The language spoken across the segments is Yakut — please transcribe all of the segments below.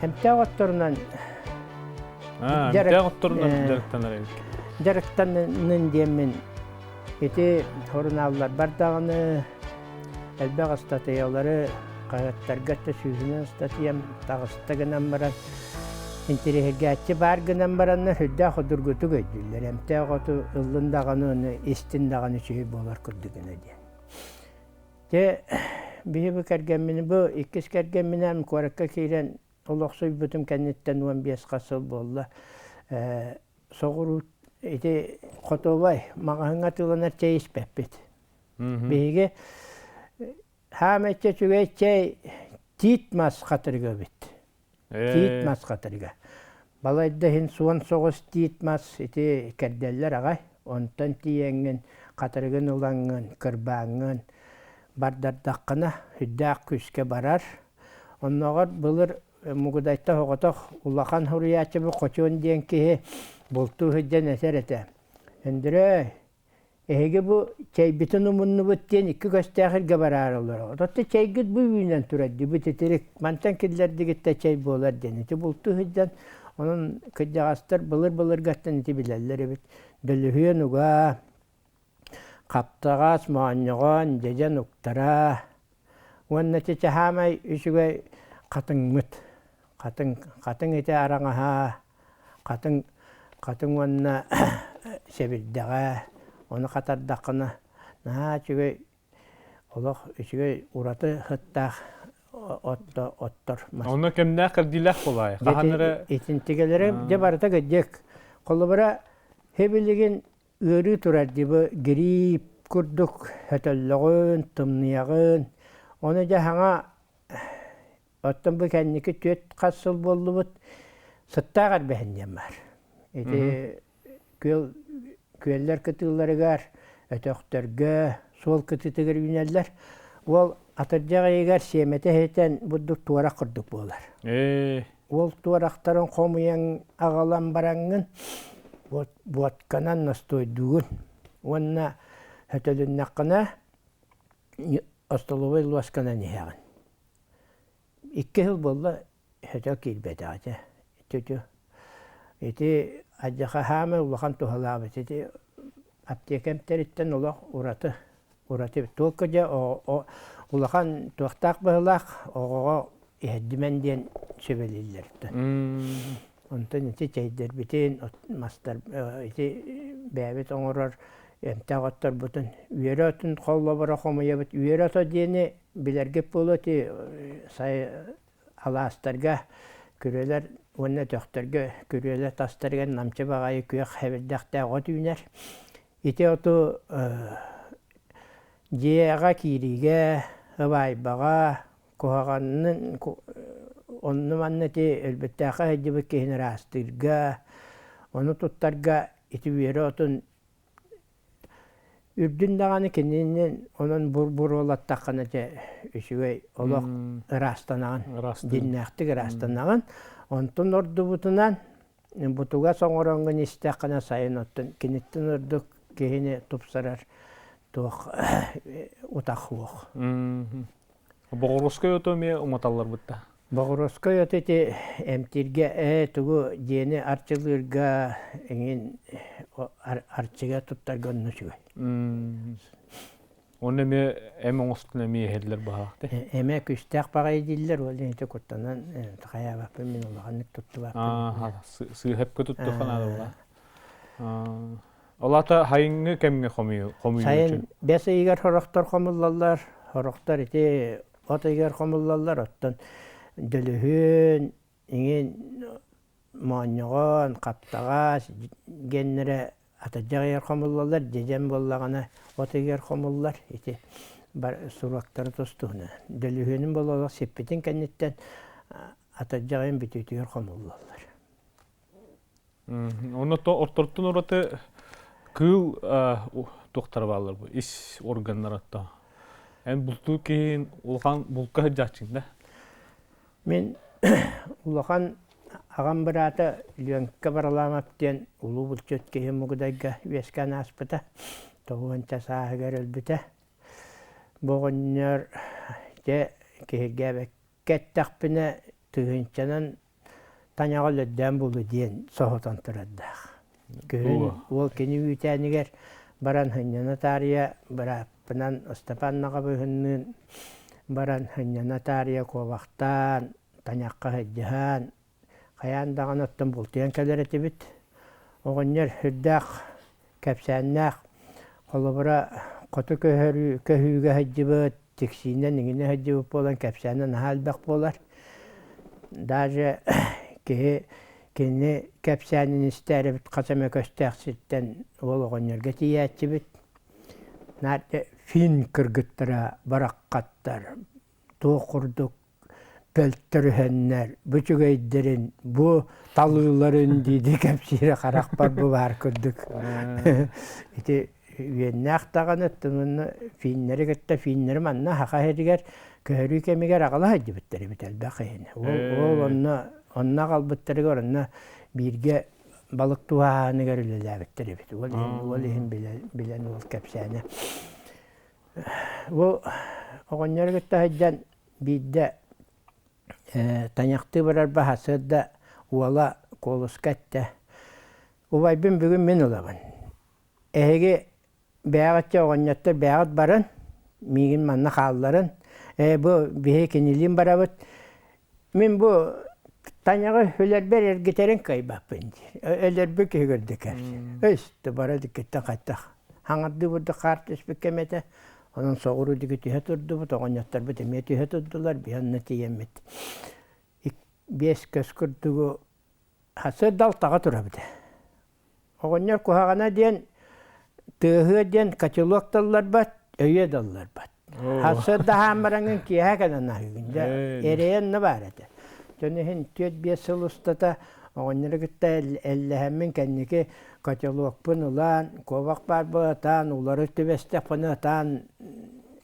Эмтээх отторунан Эмтээх отторунан дьарыктанар эбит. Дьарыктанын диэммин ити сурунаалларбар даҕаны элбэх ыстатыйалары хаһыаттарга да сүүһүнэн ыстатыйам таҕыста гынан баран интириэһиргээччи баар гынан бараннар сүрдээх судургутук өйдүүллэр. Эмтээх оту ыллын даҕаны уонна истин даҕаны үчүгэй буолар курдук гына диэн. Дьэ, биһи бу кэргэммин бу иккис кэргэмминээн куоракка киирэн олохсуйбутум кэнниттэн 15 хас сыл буолла. Соҕуруу ити хотуобай маҕаһыыҥҥа атыыланар чэй испэппит. Биһиги хаамай үчүгэй чэй тиит мас хатырыга эбит. Тиит мас хатырыга. Балайда иһин суон соҕус тиит мас ити кэрдэллэр аҕай. Онтон тиийэҥҥин хатырыгын ылаҥҥын, кырбааҥҥын бардардаххына сүрдээх күүскэ барар. Оннооҕор былыр Мугудайта соҕотох улахан суруйааччыбыт Хочуон диэн киһи бултуу сылдьан этэр этэ: «Өндөрөөй, Эһиги бу чэйбитин умуннубут диэн икки көстөөх илгэ бараары олороҕут. Оттон чэйгит бу үүнэн турар дии, бу титирик. Мантан киллэрдигит да чэй буолар диэн. Ити бултуу сылдьан, онон кырдьаҕастар былыр-былыргаттан ити билэллэр эбит. Дөлүһүөн уга, хаптаҕас, моонньоҕон, дьэдьэн уктара. Уонна ити чаһаамай үчүгэй хатыҥмыт. Хатыҥ, хатыҥ ити араҥаһа, хатыҥ, хатыҥ уонна сэбирдэҕэ, ону хатардаххына наһаа үчүгэй олох үчүгэй ураты сыттаах отто оттор мас. Онно кэмнээх кэрдиилээх буолаай. Хаһан эрэ Итинтигэлэрэ дьэ барыта кырдьык. Холобура, билигин ыарыы турар дии бу грипп курдук сөтөллөҕүн, тымныйаҕын. Ону дьэ саҥа Оттон бу кэнники түөрт хас сыл буоллубут, сыттаах эрбэһин диэн баар. Ити күөл, күөллэр кытыыларыгар, өтөхтөргө, суол кытыытыгар үүнэллэр. Уол атырдьах ыйыгар сиэмэтэ иһитэн бурдук туорах курдук буолар. Уол туорахтарын хомуйан аҕалан бараҥҥын буотканан настойдуугун уонна сөтөлүннэххинэ остолобуой луосканан иһэҕин. Икки сыл буолла өтө киирбэтэҕэ этэ. Ити ити алдьархай саамай улахан туһалаабыт ити аптека эмтэриттэн олох ураты ураты только дьэ улахан туохтаах быһыылаах оҕоҕо иһэрдимэн диэн сүбэлииллэр Онтон ити чэйдэрбитин мастар ити бэйэбит оҥорор эмтээх отторбутун үөрэ отун холлоборо хомуйабыт. Үөрэ ото диэни билэргит буолуо ити сай алаастарга күрүөлэр уонна өтөхтөргө күрүөлэр тастарыгар намчы баҕайы күөх сэбирдэхтээх от үүнэр. Ити оту дьиэҕэ киириигэ, ыбаайбаҕа, куһаҕанын онно-манна ити өлбүттээххэ сылдьыбыт киһини ыраастыырга, ону туттарга ити үөрэ отун үрдүн даҕаны кинини онон буруолаттаххына дьэ үчүгэй олох ыраастанаҕын, дьиннээхтик ыраастанаҕын. Онтон ордубутунан бутугас оҥороҥҥун истэххинэ сайын оттон киниттэн ордук киһини тупсарар туох утах суох. Боҕоруоскай оту эмиэ уматаллар бытта. Боҕоруоскай оту ити эмтииргэ ээ тугу дьиэни арчылыырга эҥин арчыга туттарга онно үчүгэй. Онно эмиэ эм оҥостон эмиэ иһэллэр баһаах Эмэ күстээх баҕайы дииллэр, ол иһин ити куттанан хайаабаппын мин улаханнык туттубаппын. Сыыһапка туттуохха наада буолла. Ол аата сайыҥҥы кэмҥэ хомуйуу Сайын бэс ыйыгар сорохтор хомуллаллар, сорохтор ити от ыйыгар хомуллаллар, оттон дөлүһүн, иҥин моонньоҕон, хаптаҕас геннэрэ атырдьах ыйыгар хомуллаллар, дьэдьэн буоллаҕына от ыйыгар хомуллар. Ити суруоктары тус-туһунан. Дөлүһүөнүн буолуох сиппитин кэнниттэн атырдьах ыйын бүтүүтүгэр хомуллаллар. Онно ортортон ураты кыыл туохтара бааллар бу ис органнара то. Эн бултуу киһин улахан булка сылдьааччыҥ да? Мин улахан аҕам быраата Лүөҥкэ Бараламов диэн улуу булчут киһи Мугудайга үөскээн ааспыта. Тоҕуонча сааһыгар өлбүтэ. Бу оҕонньор дьэ киһиргээбэккэ эттэхпинэ тыһыынчанан Таняҕа өлөрдөөн булу диэн соһутан турардаах. Күһүн уол кини үүтээнигэр баран сынньана таарыйа бырааппынан Ыстапаан Наҕабыһынныын баран сынньана таарыйа куобахтаан, тайахха сылдьыһан, хайаан даҕаны оттон бултуйан кэлэр этибит. Оҕонньор сүрдээх кэпсээннээх, холобура, хоту көһөрүү көһүүгэ сылдьыбыт, тиксиинэн иҥинэ сылдьыбыт буолан кэпсээнэ наһаа элбэх буолар. Даже киһи кинини кэпсээнин истээри хас эмэ көстөөх сиртэн уол оҕонньорго тиийээччибит. Наар фин кыргыттара бараххаттар туох курдук пөлтөрүһэннэр бу үчүгэйдэрин, бу талыыларын дии кэпсиирэ харахпар бу баар курдук. Ити үөннээх даҕаны оттон финнэри кытта финнэри манна саха сиригэр көһөрүү кэмигэр аҕала сылдьыбыттар эбит элбэх иһин. Ол онно онно аҕалбыттарыгар онно бииргэ балык туһааһыныгар үлэлээбиттэр эбит. Ол иһин ол иһин билэн ол кэпсээнэ. Бу оҕонньору кытта сылдьан биирдэ тайахтыы барар баһасыарда уола Куолуска эттэ: «Убайбын бүгүн мин ылабын. Эһиги бэйэҕит оҕонньоттор бэйэҕит баран, миигин манна хаалларын. Ээ бу биһи кинилиин барабыт. Мин бу Таняҕы өлөрбөр эргитэрин кыайбаппын диир. Өлөрбүт киһи көрдө кэпсиир. Өстө бара диккиттэн хайтах. Хаҥардыы бурдук хаар түспүт кэмэ этэ. Онон соҕуруу диэки түһэ турдубут, оҕонньотторбут эмиэ түһэ турдулар, биһи онно тиийэммит 5 көс курдугу сарсыарда алтаҕа турабыт. Оҕонньор куһаҕана диэн тыаһыа диэн котелок да ылларбат, өйүө да ылларбат. Сарсыарда аһаан бараҥҥын киэһэ кэлэн аһыыгын. Дьэ, эрэйэ онно баар этэ. Дьон иһин 4-5 сыл устата оҕонньору кытта эллэһэммин кэнники котелокпун ылан, куобах баар буолатаан, улары түбэстэхпинэ ытаан,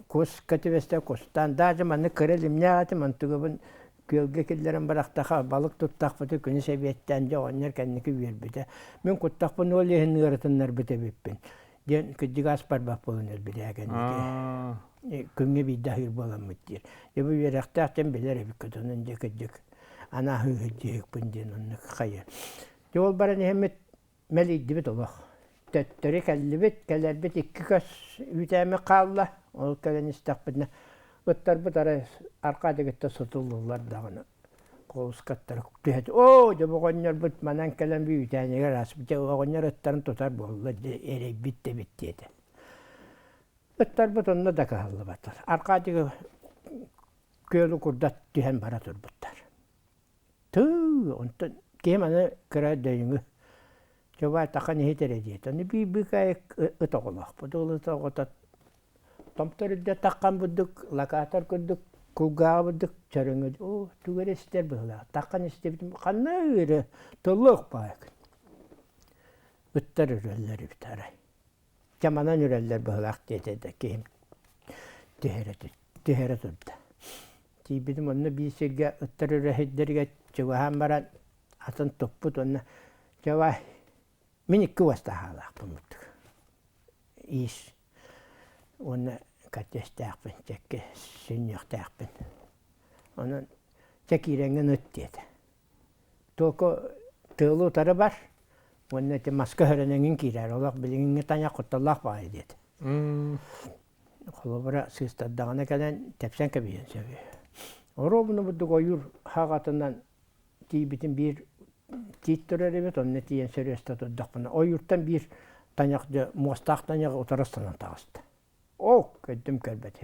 куска түбэстэ кустаан, даже маннык кыра илимнээх этим, онтугабын күөлгэ киллэрэн бырахтаха, балык туттахпыты күнүс эбиэттээн дьэ оҕонньор кэнники үөрбүтэ. Мин куттахпын ол иһин ыаратыннарбыт эбиппин диэн кырдьык ас барбат буолан өлбүтэ кэнники. Күҥҥэ биирдэ аһыыр буоламмыт диир. Дьэ бу үөрэхтээх дьон билэр эбиккит онон дьэ кырдьык аны аһыы сылдьыһыкпын диэн оннук хайа. Дьэ ол баран иһэммит мэлийдибит олох. Төттөрү кэллибит, кэлэрбит икки көс үүтээммит хаалла. Ол кэлэн истэхпитинэ ыттарбыт арай арҕаа диэкиттэн сутуллуллар даҕаны холускаттара түһэ оо дьэ оҕонньорбут манан кэлэн бу үүтээнигэр ааспыт дьэ оҕонньор ыттарын тутар буолла дьэ эрэйбит да эбит диэтэ. Ыттарбыт онно да кыһаллыбаттар. Арҕаа диэки күөлү курдат түһэн бара турбуттар. Тыы, онтон киһим аны кыра дөйүҥү Чубай тахан иһит эрэ диэтэ. Ону биир быыкаайык ыт оҕолоохпут. Ол ыт оҕото томтор үрдэ таххан бурдук, локатор курдук, кулгааҕа бурдук чөрөҥө оо тугу эрэ истэр быһыылаах. Таххан истибитим ханна ыыры тыллыах баайыкын. Ыттар үрэллэр эбит арай. Дьэ манан үрэллэр быһыылаах диэтэ да киһим түһэрэ түһэрэ турда. Тиийбитим онно биир сиргэ ыттар үрэһирдэригэр чугаһаан баран атын туппут уонна дьэ мин икки уостаахаалаахпын курдук иис уонна картестээхпин чэкки сүнньүөхтээхпин онон чэ киирэҥҥин ыт диэтэ Только тыалы утары бар уонна ити маска өһөрөнөҥҥүн киирээр олох билиҥҥи таня кутталлаах баҕайы диэтэ. Холобура сыыстардаҕына кэлэн тэпсэн кэбиһиэн сөп. Оруобуна бурдук ойуур хаҕатынан тиийбитим биир тиит турар эбит, онно тиийэн сөрүөстэ турдахпына ойууртан биир тайах дьэ муостаах тайаҕы утары ыстанан таҕыста. Оо, көрдүм көрбөт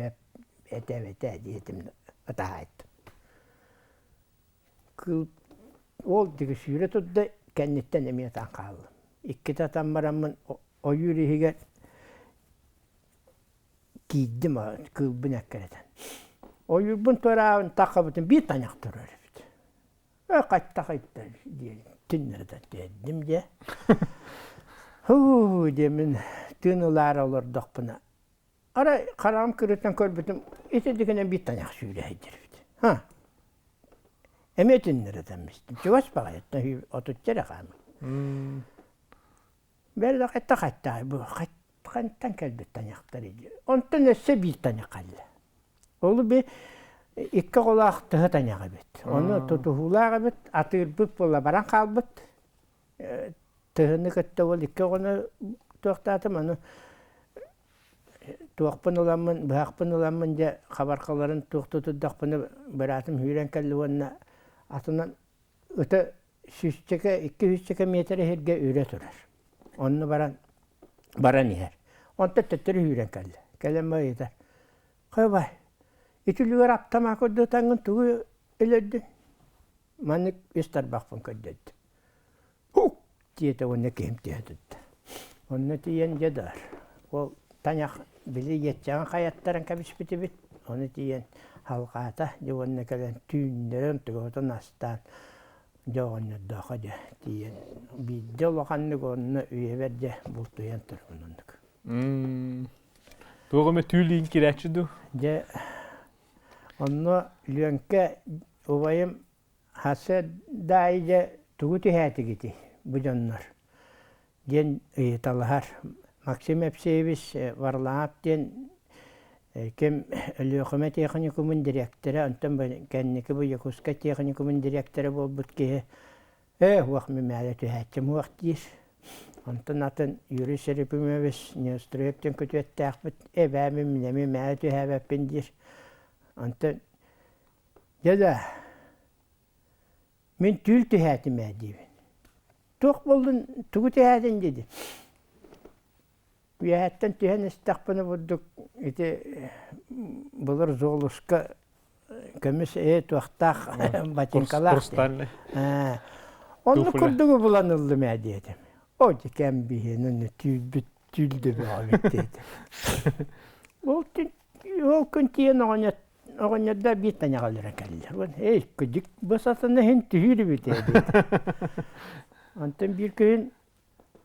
этэ-эбэтэ диэтим ытаһаайдым. Кыыл уол диги сүүрэ турда, кэнниттэн эмиэ ытан хааллым. Иккитэ ытан бараммын ойуур иһигэр киирдим кыылбын эккирэтэн. Ойуурбун туораабын таххабытын биир тайах турар эбит. Э хайтахайта диэн түннэритэ түһэрдим дьэ. Һуу диэммин тыын ылаары олордохпуна арай хараҕым кырыытынан көрбүтүм ити дигинэн биир тайах сүүрэ сылдьар эбит. Ха эмиэ түннэритэн бистим. Чугас баҕайыттан отучча эрэ хаамыы. Бэл хайта хайтаай бу хантан кэлбит тайахтар Онтон өссө биир тайах кэллэ. Ол би Икки оҕолоох тыһы тайах эбит. Ону тутуһуулаах эбит, атыырбыт буола баран хаалбыт. Тыһыны кытта ол икки оҕону туохтаатым, ону туохпун ыламмын, быһахпын ыламмын дьэ хабархаларын туох тутурдахпына быраатым сүүрэн кэллэ уонна атынан ыта сүүсчэкэ, икки сүүсчэкэ миэтэрэ иһиргэ үрэ турар. Онно баран баран иһэр. Онтон төттөрү сүүрэн кэллэ. Кэлэн ыйытар: «Хыбай, ити үлүгэр аптамаа көрдөтөҥҥүн тугу өлөрдүн?» Маннык үс тарбахпын көрдөрдүм. «Һук!» диэтэ уонна киһим түһэ турда. Онно тиийэн дьэ даар. Ол тайах били иэччэҕин хайаттаран кэбиспитибит. Ону тиийэн халҕаата дьэ уонна кэлэн түүннэрэн тугутун астаан дьэ оҕонньордоохо дьэ тиийэн биирдэ улаханнык онно үйэбэр дьэ бултуйан турабын оннук. Туох эмэ түүл иин кирээччи дуу? Дьэ онно Лүөҥкэ убайым хаса даайы дьэ тугу түһээтигитий бу дьоннор диэн ыйыталаһар. Максим Епсеевич Варламов диэн ким Өлүөхүмэ техникумун дириэктэрэ, онтон кэнники бу Якутскай техникумун дириэктэрэ буолбут киһи ээ уох мимээлэ түһээччим уох диир. Онтон атын Юрий Серапимович Неустроев диэн күтүөттээхпит эбээ мин эмиэ мээлэ түһээбэппин диир. Онтон дьэ да мин түүл түһээтим ээ диибин. Туох буоллун, тугу түһээтин диэди. Үөһэттэн түһэн истэхпинэ бурдук ити былыр Золушка көмүс ээ туохтаах ботинкалаах. Хрустальный. Оннук курдугу булан ыллым ээ диэтим. О дикэм биһиэн түүлбүт түүл бөҕөбүт диэтим. Ол ол күн тиийэн оҕонньор оҕонньордор биир таҥаҕалара кэллилэр. Эй, кыдьык бу сатана иһин түһүүр эбит ээ диэтэ. Онтон биир күһүн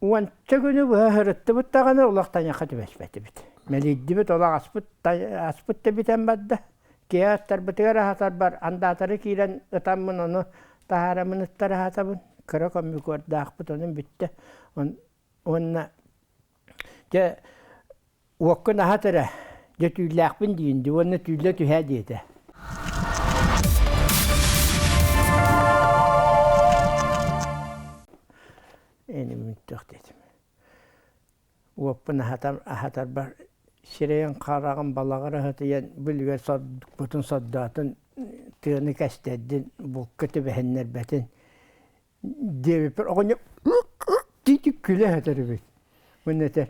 уонча күнү быһа сырыттыбыт даҕаны олох тайахха түбэспэтибит. Мэлийдибит, олох аспыт, аспыт да бүтэн барда. Киһи аттарбытыгар аһатарбар андаатары киирэн ытаммын ону таһаараммын ыттар аһатабын. Кыра коммикордаахпыт онон бүттэ. Уонна дьэ уоккун аһат эрэ, дьэ түүллээхпин диин дии уонна түүллэ түһээ диэтэ. Эниммиттэх диэтим. Уоппун аһатар аһатарбар сирэйин хараҕын балаҕар аһытыйан бүлүгэр сордукпутун сордоотун тыаны кэстэрдин булка түбэһиннэрбэтин диэбиппэр оҕонньор дии күлэ сытар эбит. Уонна этэр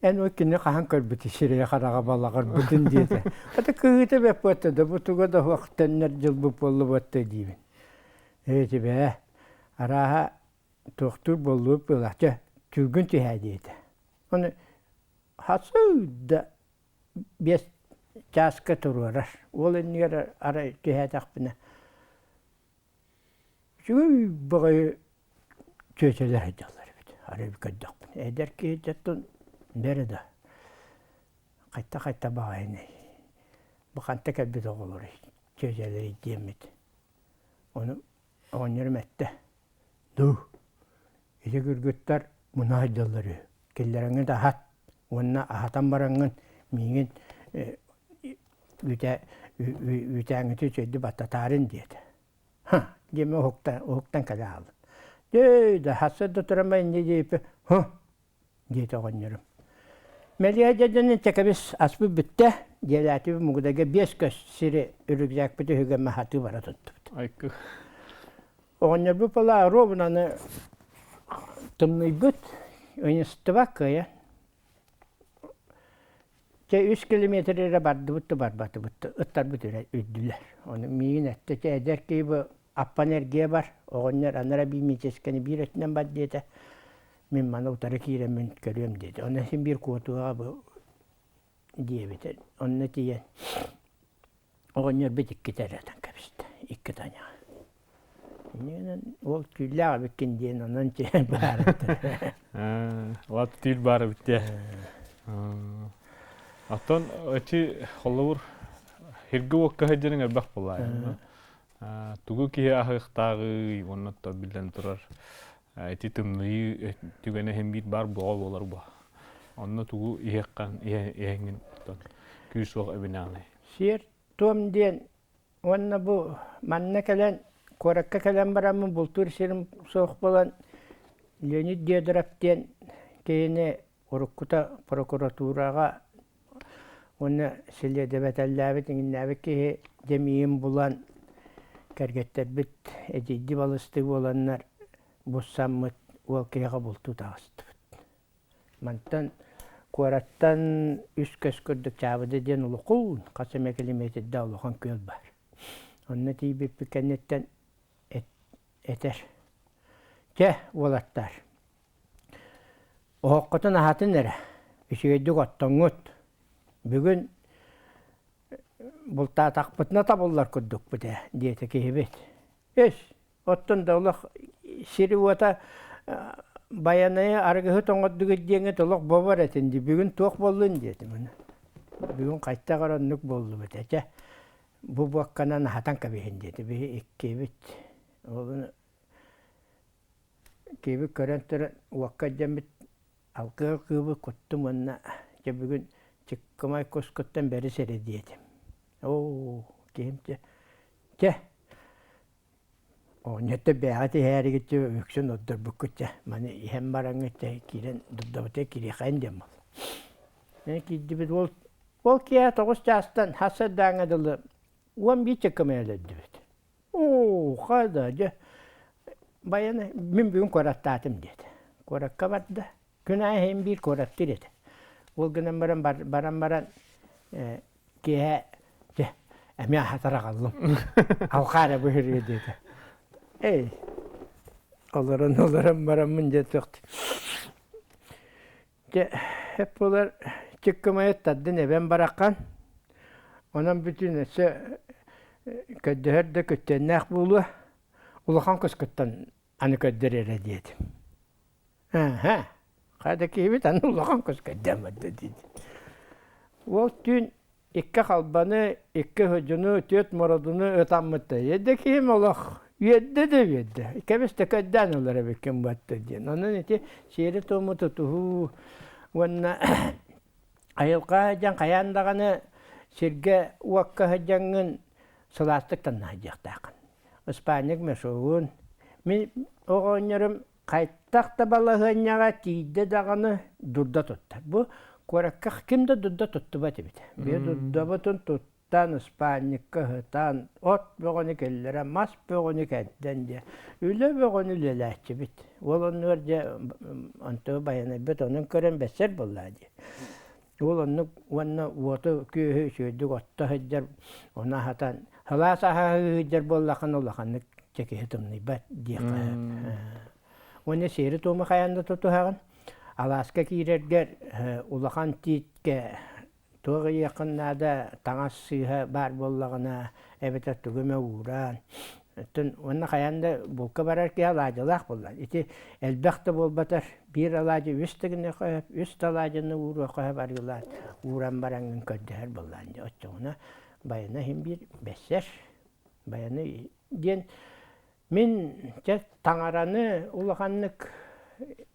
эн ол кинини хаһан көрбүтүй сирэйэ-хараҕа балаҕырбытын диэтэ. Ата кыһыыта бэппиэтэ да бу туга да суох төннөр дьылбыт буолла буотта диибин. Эти бээ арааһа туохтуур буоллубут буоллах чэ түүгүн түһээ диэтэ. Ону хасыы да биэс чааска туруорар. Ол иннигэр арай түһээтэхпинэ Үчүгэй баҕайы чүөчэлэр сылдьаллар эбит, арай көрдөхпүнэ. Эдэр киһи дьоттон бэрэ да хайта-хайта баҕайыный, бу ханта кэлбит оҕолоруй, чүөчэлэрий диэммит. Ону оҕонньорум эттэ: «Дуу, ити кыргыттар муна сылдьаллар үһү, киллэрэҥҥит аһат уонна аһатан бараҥҥын миигин үүтээҥҥитин үчүгэйдик баттатаарын» диэтэ. Ха, диэмэ уһуктан, уһуктан кэлэ хааллым. Дьэ, да сарсыарда туран инньэ диэбиппин, һы, диэтэ оҕонньорум. Мэлиэ дьэдьэнин чэкэбис аспыт бүттэ, дьиэлээтибит Мугудайга биэс көс сири үрүкзээкпит үһүгэ маһатыы бара туттубут. Айкы. Оҕонньорбут была ровно тымныйбыт, ыйыстыба кыайан. Чэ, үс километр эрэ бардыбыт да барбатыбыт да ыттарбыт үрэ үрдүлэр. Ону миигин эттэ, чэ, эдэр киһи бу аппан эргийэ бар, оҕонньор анара биимиическэни биир өттүнэн бар диэтэ. Мин маны утары киирэммин көрүөм диэтэ. Онно син биир куотуоҕа бу диэбитэ. Онно тиийэн Оҕонньорбут иккитэ эрэ ытан кэбистэ, икки таня. Иннинэн уол түүллээх эбиккин диэн онон тиһэн баарыттар. Лат түүл баар эбит дии. Оттон эти холобур хиргэ уокка сылдьарыҥ элбэх буоллаа. Тугу киһи аһыахтааҕый уонна биллэн турар ити тымныйыы түгэнэ иһин биир баар буоҕа буолар буо. Онно тугу иһиэххин иһэҥҥин күүс-уох эбинэҕиний? Сиэр-туом диэн Уонна бу манна кэлэн, куоракка кэлэн бараммын бултуур сирим суох буолан, Леонид Дедоров диэн киһини уруккута прокуратураҕа уонна силиэдэбэтэллээбит иҥиннээбит киһи дьэ миигин булан кэргэттэрбит эдьиийдии балыстыы буоланнар буссаммыт уол киһиэхэ бултуу таҕыстыбыт. Мантан куораттан үс көс курдук Чаабыда диэн улукул хас эмэ километрдаах улахан күөл баар. Онно тиийбиппит кэнниттэн этэр: «Чэ, уолаттаар, оһоххутун аһатын эрэ, үчүгэйдик оттоҥҥут. Бүгүн бултаатахпытына табыллар курдукпут ээ» диэтэ киһибит. «Эс, Оттон да олох сири-уота Байанайы арыгыһыт оҥордугут диэҥҥит олох бобор этин дии. Бүгүн туох буоллун диэтим. Бүгүн хайтах эрэ оннук буоллубут этэ. Бу буокканан аһатан кэбиһин диэтэ. Биһи иккиэбит. Ол киһибит көрөн туран уокка дьэммит алгыа кыыбы куттум уонна дьэ бүгүн чыккымай кускуттан бэрис эрэ диэтим. Оо, киһим чэ, чэ Оҕонньоттор бэйэҕит иһээригит дьэ үксүн ордорбуккут дьэ маны иһэн бараҥҥыт дьэ киирэн дурдабытыгар киириэхэйин диэн буолла. Мин киирдибит уол ол киэһэ 9 чаастан сарсыардааҥҥа дылы 11 чыккымай өлөрдүбүт. Оо, хада дьэ баяны мин бүгүн куораттаатым диэтэ. Куоракка барда. Күн аайы иһин биир куораттыыр этэ. Ол гынан баран баран баран киэһэ дьэ эмиэ аһатар аҕаллым. Алҕаа эрэ быһырыа диэтэ. Эй, олорон олорон бараммын дьэ туох дьэ эп буолар чыккымайыт тардын эбэн бараххан. Онон бүтүн өссө көрдөһөр да күттүөннээх буолуо. Улахан кускуттан аны көрдөр эрэ диэтим. Аһа, хата киһибит аны улахан көскөйдөөн барда диир. Ол түүн икки халбаны, икки һодьуну, түөрт мородуну ытаммыта. Үөрдэ киһим олох үөрдэ да үөрдэ. Кэбис да көрдөөн ылар эбиккин батта диэн. Онон ити сиэри-туому тутуһуу уонна айылҕа дьан хайаан даҕаны сиргэ-уокка сылдьаҥҥын сылаастык танна сылдьыахтааххын. Ыспаанньык мешогун. Мин оҕонньорум Хайтах да балаһыанньаҕа тиийдэ даҕаны дурда туттар. Бу куоракка ким да дурда туттубат эбит. Биир дурдабытын туттан, ыспаанньыкка ыһытан, от бөҕөнү киллэрэн, мас бөҕөнү кэрдэн дьэ, үлэ бөҕөнү үлэлээччибит. Ол оннугар дьэ онту байанайбыт онон көрөн бэссэр буоллаа дии. Ол оннук уонна уоту күөһү үчүгэйдик отто сылдьар, ону аһатан, сылаас аһа сылдьар буоллаххына улаханнык чэ киһи тымныйбат диэххэ сөп. Уонна сиэри-туому хайаан да тутуһаҕын. Алааска киирэргэр улахан тииткэ туох ыйыаххын наада, таҥас сыыһа баар буоллаҕына, эбэтэр тугу эмэ уураан, Оттон уонна хайаан да булка барар киһи алаадьылаах буолла. Ити элбэх да буолбатар, биир алаадьы үс да гыныахха сөп, үс да алаадьыны ууруохха сөп арыылаан, ууран бараҥҥын көрдөһөр буоллаан дии. Оччоҕуна байана иһин биир бэссэр. Байаны диэн мин чэ таҥараны улаханнык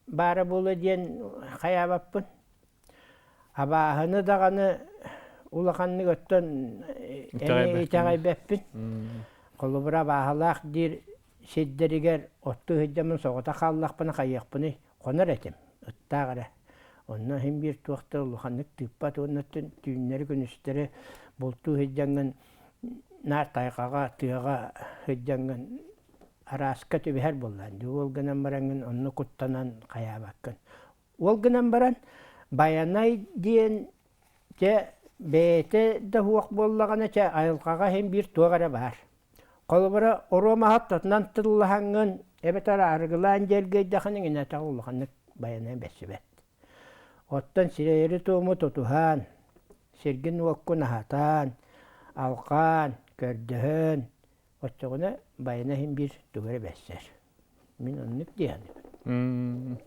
баара буолуо диэн хайаабаппын. Абааһыны даҕаны улаханнык оттон эмиэ итэҕэйбэппин. Холобура, абааһылаах диир сирдэригэр оттуу сылдьаммын соҕотох хааллахпына хайыахпыный, хонор этим, ыттаах эрэ. Онно иһин биир туох да улаханнык тыыппат уонна түүннэри-күнүстэри бултуу сылдьаҥҥын наар тайҕаҕа, тыаҕа сылдьаҥҥын арааска түбэһэр буоллаҕыҥ дии. Ол гынан бараҥҥын онно куттанан хайаабаккын. Ол гынан баран Байанай диэн дьэ бэйэтэ да суох буоллаҕына чэ айылҕаҕа иһин биир туох эрэ баар. Холобура оруо аттатынан тыллаһаҥҥын эбэтэр арыгылаан дьэргэйдэххинэ иҥинэтэх улаханнык Байанай бэссибэт. Оттон сирэйи-туому тутуһан, сиргин-уоккун аһатан, алҕаан, көрдөһөн, оччоҕуна Байанай иһин биир тугу эрэ бэссэр. Мин оннук дии саныыбын.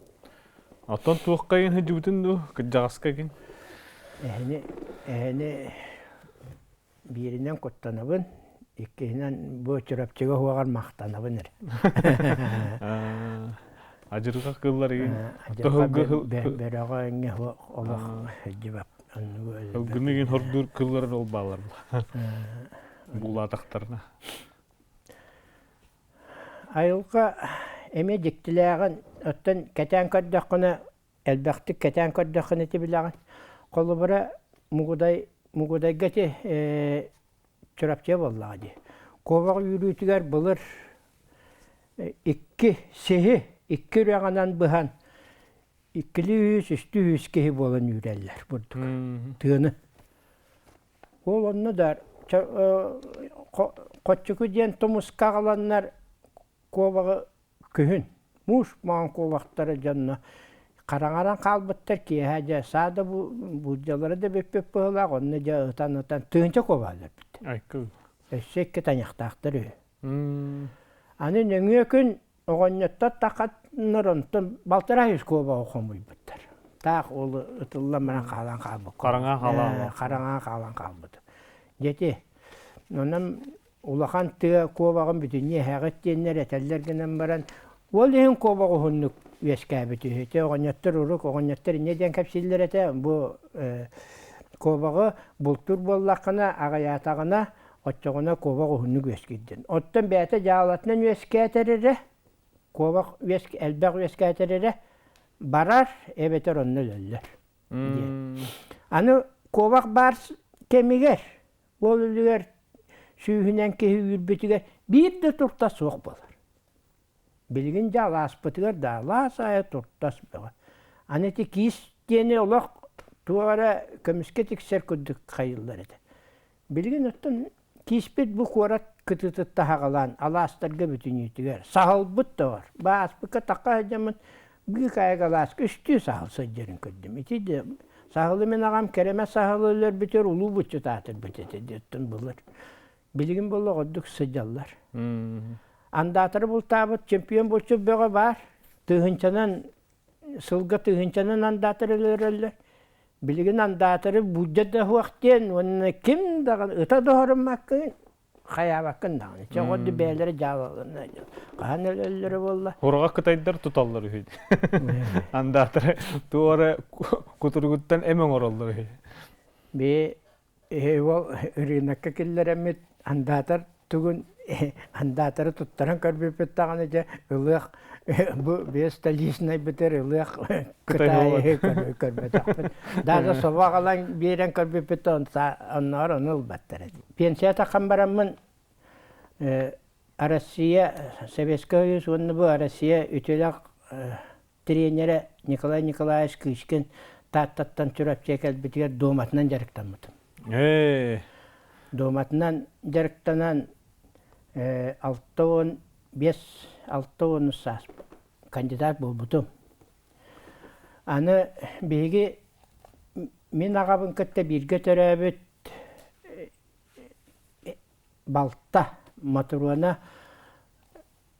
Оттон туохха игин сылдьыбытын дуу, кырдьаҕаска игин? Эһэни, эһэни бииринэн куттанабын, иккиһинэн бу Чурапчыга уһуоҕар махтанабын эрэ. Адьырҕа кыыллар игин. Адьырҕа бөрөҕө эҥҥэ олох сылдьыбап. Ылгыны игин хордуур кыыллар ол бааллар. Буулаатахтарына. Айылҕа эмиэ дьиктилээҕин оттон кэтээн көрдөххүнэ, элбэхтик кэтээн көрдөххүнэ ити билэҕин. Холобура, Мугудай Мугудайга ити Чурапчы буоллаҕа дии. Куобах үүрүүтүгэр былыр икки сиһи икки үрэҕинэн быһан иккилии үс, үстүү үс киһи буолан үүрэллэр бурдук тыаны. Ол онно да Хоччуку диэн тумуска аҕаланнар куобаҕы күһүн муус маҥан куобахтара дьонно хараҥаран хаалбыттар киэһэ дьэ саа да буулдьалара да бүппүт быһыылаах онно дьэ ытан ытан тыһыынча куобаҕы өлөрбүттэр. Өссө икки тайахтаахтар үһү. Аны нөҥүө күн оҕонньоттор тахатнар онтон балтараа үс куобаҕы хомуйбуттар. Таах ол ытыллан баран хаалан хаалбыт. Хараҥа хаалан Хараҥа хаалан хаалбыт. Дьэти онон улахан тыа куобаҕын бүтүннүү эһэҕит диэннэр этэллэр гынан баран ол иһин куобах уһуннук үөскээбит үһү. Ити оҕонньоттор урук оҕонньоттор инньэ диэн кэпсииллэр этэ. Бу куобаҕы бултуур буоллаххына аҕыйаатаҕына оччоҕуна куобах уһуннук үөскүүр диэн. Оттон бэйэтэ дьаалатынан үөскээтэр эрэ, куобах үөск элбэх үөскээтэр эрэ барар эбэтэр онно өлөллөр диэн. Аны куобах баар кэмигэр, ол үлүгэр сүүһүнэн киһи үүрбүтүгэр биир да туртас суох буолар. Билигин дьэ алааспытыгар да алаас аайы туртас бөҕө. Аны ити киис диэни олох туох эрэ көмүскэ тиксэр курдук хайыллар этэ. Билигин оттон кииспит бу куорат кытыытыттан аҕалаан алаастарга бүтүннүүтүгэр саһылбыт да бар. Бааспыкка тахха сылдьаммын быыкаайык алааска үстүү саһыл сылдьарын көрдүм. Ити да саһылы мин аҕам кэрэмэ саһылы өлөрбүтүгэр улуу буччут аатырбыт этэ диэттэн былыр. Билигин буолла ордук сылдьаллар. Андаатары бултаабыт чемпион булчут бөҕө баар. Тыһыынчанан сылга тыһыынчанан андаатар өлөрөллөр. Билигин андаатары буддьа да суох диэн уонна ким даҕаны ыта да оһоруммаккын, хайаабаккын даҕаны. Чэ оҕо бэйэлэрэ дьаалаланна хаһан өлөллөрө буолла. Хураҕа кытайдар туталлар үһү. Андаатары туора кутуругуттан эм оҥороллор үһү. Би Ол ырыынакка киллэрэммит андаатар тугун андаатары туттаран көрбүппүт даҕаны дьэ ылыах бу биэс столичнайбытыгар ылыах кытайы көрбөтөхпүт. Даже собо аҕалан биэрэн көрбүппүт оннооҕор ону ылбаттар этэ. Пенсия таххан бараммын Россия Советскай Союз уонна бу Россия үтүөлээх тренерэ Николай Николаевич Кычкин Тааттаттан Чурапчыга кэлбитигэр дуоматынан дьарыктаммытым. Дуоматынан дьарыктанан 65 60 саас кандидат буолбутум. Аны биһиги мин аҕабын кытта бииргэ төрөөбүт балта Матуруона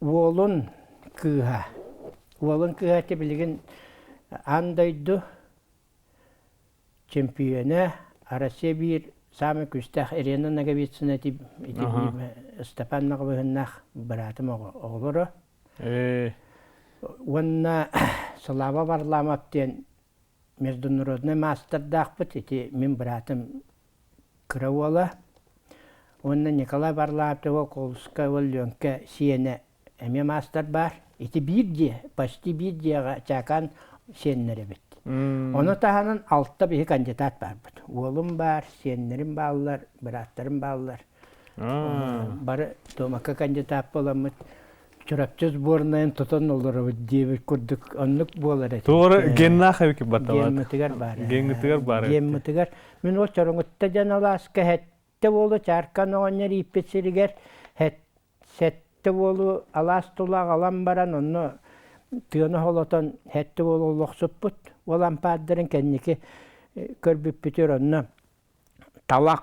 Уолун кыыһа. Уолун кыыһа ити билигин аан дойду чемпиона, Россия биир саамай күүстээх Ирина Ноговицына ити ити Степан Ноговыһыннаах быраатым оҕолоро. Уонна Слава Варламов диэн международнай маастардаахпыт ити мин быраатым кыра уола уонна Николай Варламов Колуска уол Лүөҥкэ сиэнэ эмиэ маастар баар. Ити биир дьиэ, почти биир дьиэҕэ Чаакаан сиэннэр эбит. Ону таһынан алта биһи кандидат баарбыт. Уолум баар, сиэннэрим бааллар, бырааттарым бааллар. Бары Томакка кандидат буоламмыт Чурапчы сборнайын тутан олоробут диэбит курдук оннук буолар этэ. Туора геннаах эбики батталаат. Геммытыгар баар. Геҥҥытыгар баар. Геммытыгар. Мин ол чороҥутта дьон алааска сэттэ уолу чааркан оҕонньор ииппит сиригэр сэттэ уолу алаас тула аҕалан баран онно тыаны холотон сэттэ уолу олохсуппут. Ол ампаардарын кэнники көрбүппүтүгэр онно талах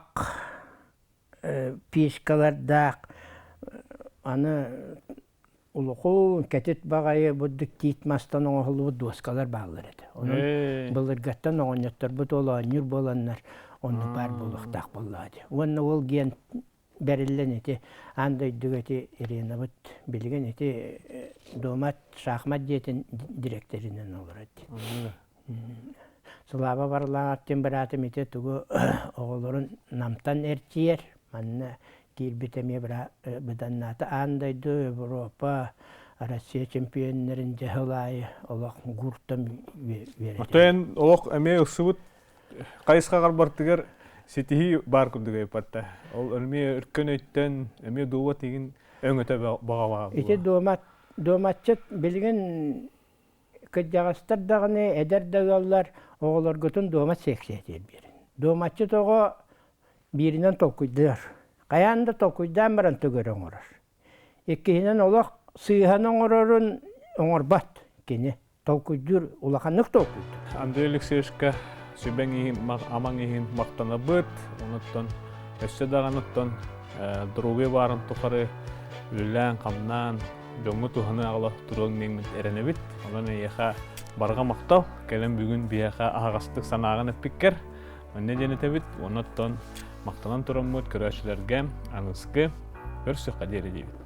пиискалардаах аны улукуун кэтит баҕайы бурдук тиит мастан оҥоһуллубут дуоскалар бааллар этэ. Онон былыргаттан оҕонньотторбут ол оонньуур буоланнар оннук баар буолуохтаах буоллаҕа дии. Уонна ол гиэн бэриллэн ити аан дойдуга ити Иринабыт билигин ити Домат шахмат дьиэтин дириэктэринэн олорор дии. Слава Варламов диэн быраатым ити тугу оҕолорун Намтан эрчийэр. Манна киирбит эмиэ быданнаата. Аан дойду, Европа, Россия чемпионнарын дьэ сыл аайы олох гуртом үөрэтэр. Оттон олох эмиэ ылсыбыт хайысхаҕар бартыгар ситиһии баар курдук ыйыппатта. Ол эмиэ өркөн өйтөн, эмиэ дуобат игин өҥөтө баҕалаах. Ити дуомат, дуоматчыт билигин кырдьаҕастар даҕаны, эдэр да ыаллар оҕолоргутун дуомат сиэксийэтигэр биэрин. Дуоматчыт оҕо бииринэн толкуйдуур. Хайаан да толкуйдаан баран төгөрө оҥорор. Иккиһинэн олох сыыһаны оҥорорун оҥорбот кини. Толкуйдуур, улаханнык толкуйдуур. Андрей Алексеевичка сүбэҥ иһин, амаҥ иһин махтанабыт. Онуттан өссө даҕаныттан доруобуйа баарын тухары үлэлээн-хамнаан, дьоҥҥо туһаны аҕала туруоҥ диэммит эрэнэбит. Онон эйиэхэ барҕа махтал. Кэлэн бүгүн биһиэхэ аһаҕастык санааҕын эппиккэр. Манна диэн этэбит. Онон махтанан тураммыт көрөөччүлэргэ аныгыскы көрсүөххэ диэри диибит.